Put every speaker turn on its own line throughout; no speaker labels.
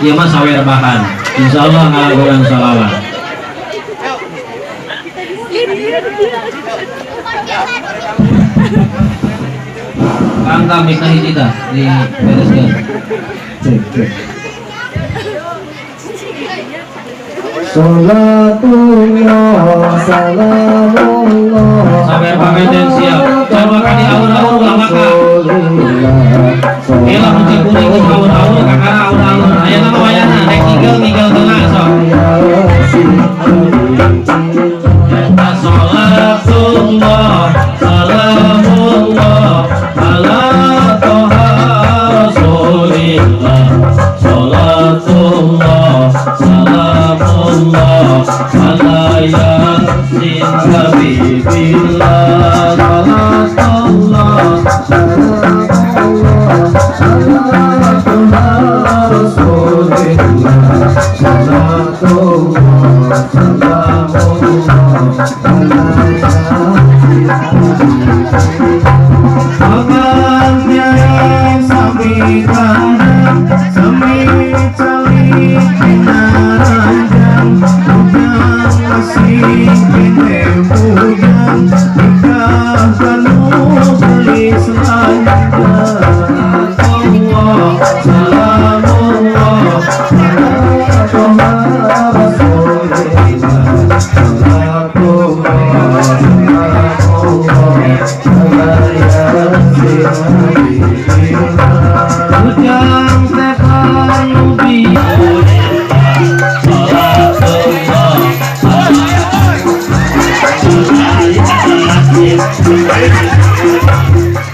Ieu mah sawer bahan. Insyaallah ngalaguan sholawat. Kang kami hiji tah di bereskeun.
Cek cek. Salatullah salamullah.
Sawer pamenten siap. Coba ka di aur-aur ulah maka. Ieu lamun cikuring geus aur-aur kakara aur-aur. Aya nama wayahna rek ngigel ngigel heula sok. Eta salatullah salamullah ala toha rasulillah. Salatullah salamullah ala yasin habibillah. Salatullah
salamullah ala rasulillah. Salatullah salamullah ala yasin
Salatullah salamullah Ujang teh kanubi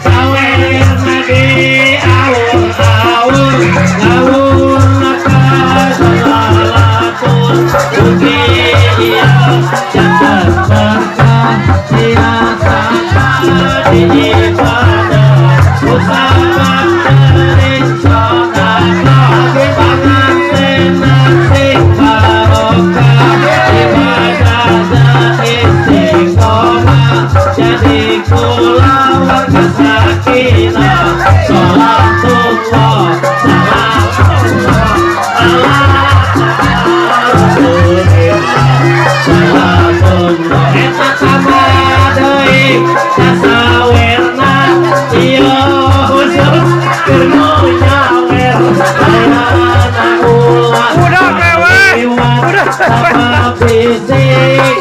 Sawer nage awur-awur ngawur naka salalatur ugi iya jangan berkah siasana di ibadah usaha dari sedekah pangan enak sing barokah ibadah istiqomah jadi kulawarga sakinah. Salatullah salamullah ala rasulillah. Salatullah eta tambah deui sasawerna ieu khusus keur nu nyawer ayana ulah
Udah kewe. Udah.
sabab bisi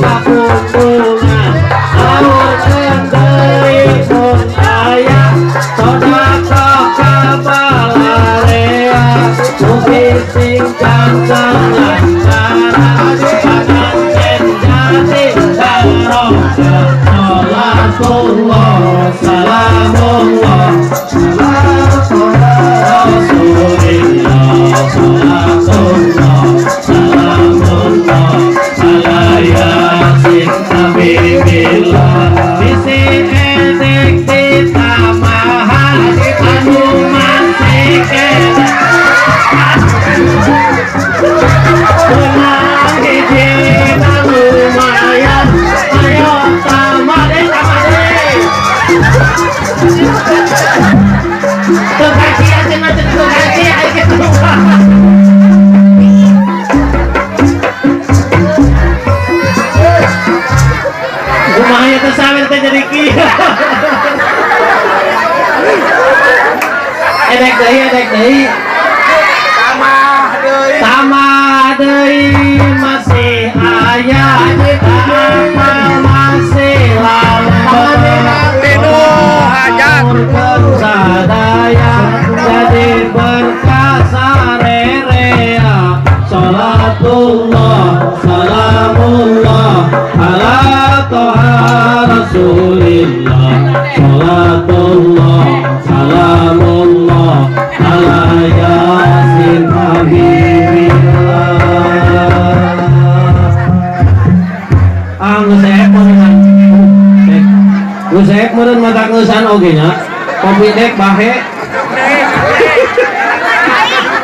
kapuntungan lamun deui mun aya sedekah ka balarea mugi sing gancang lancaran pangancen jadi barokah. Salatullah salamullah Rasulillah. Salatullah salamullah ala yasin habibillah. Bisi edek ditamahan anu masih kene menang hiji lumayan ayo tambah deh tambah deh tuh kaci aja nanti tuh kaci ayo kita rumahnya tuh sawer teh jadi kieu. Edek deui edek deui tambah deui masih aya apa masih lalembet
Tinu hajat.
Sadaya jadi berkah sarerea. Salatullah salamullah ala toha rasulillah. Salatullah salamullah ala yasin habibillah. Ah geus eek meureun. Geus eek meureun mata ngeusan oge nya. Kopi dek bahe.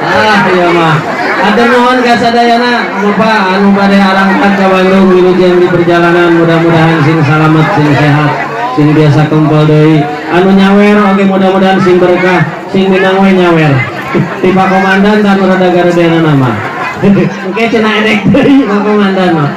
Ah ieu mah. Atur nuhun ka sadayana Bapak anu bade arangkat ka Bandung wilujeng di perjalanan mudah-mudahan sing salamet sing sehat sing biasa kempel deui. Anu nyawer oge mudah-mudahan sing berkah sing minang we nyawer. Ti Pak Komandan dan rada garedeana mah. Engke cenah edek deui Pak Komandan mah.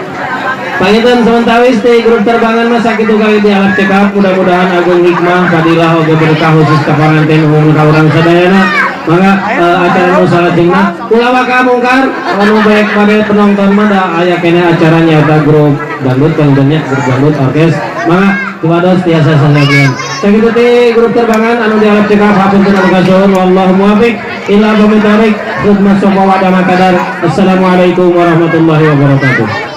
Panginten sementawis di grup terbangan mah sakitu kali di alap cekap, mudah-mudahan agung hikmah fadilah oge berkah khusus ka panganten umum ka urang sadayana. Mangga acara nu salajengna ulah waka mungkar anu baik pada penonton mah da aya keneh acara nyata grup dangdut pangintennya, grup dangdut orkes. Mangga tuados tiasa sasajian. Sakitu ti grup terbangan anu di alap cekap, hapunten anu kasuhun, wallahu muwafiq ila aqwamit thoriq. Assalamualaikum warahmatullahi wabarakatuh.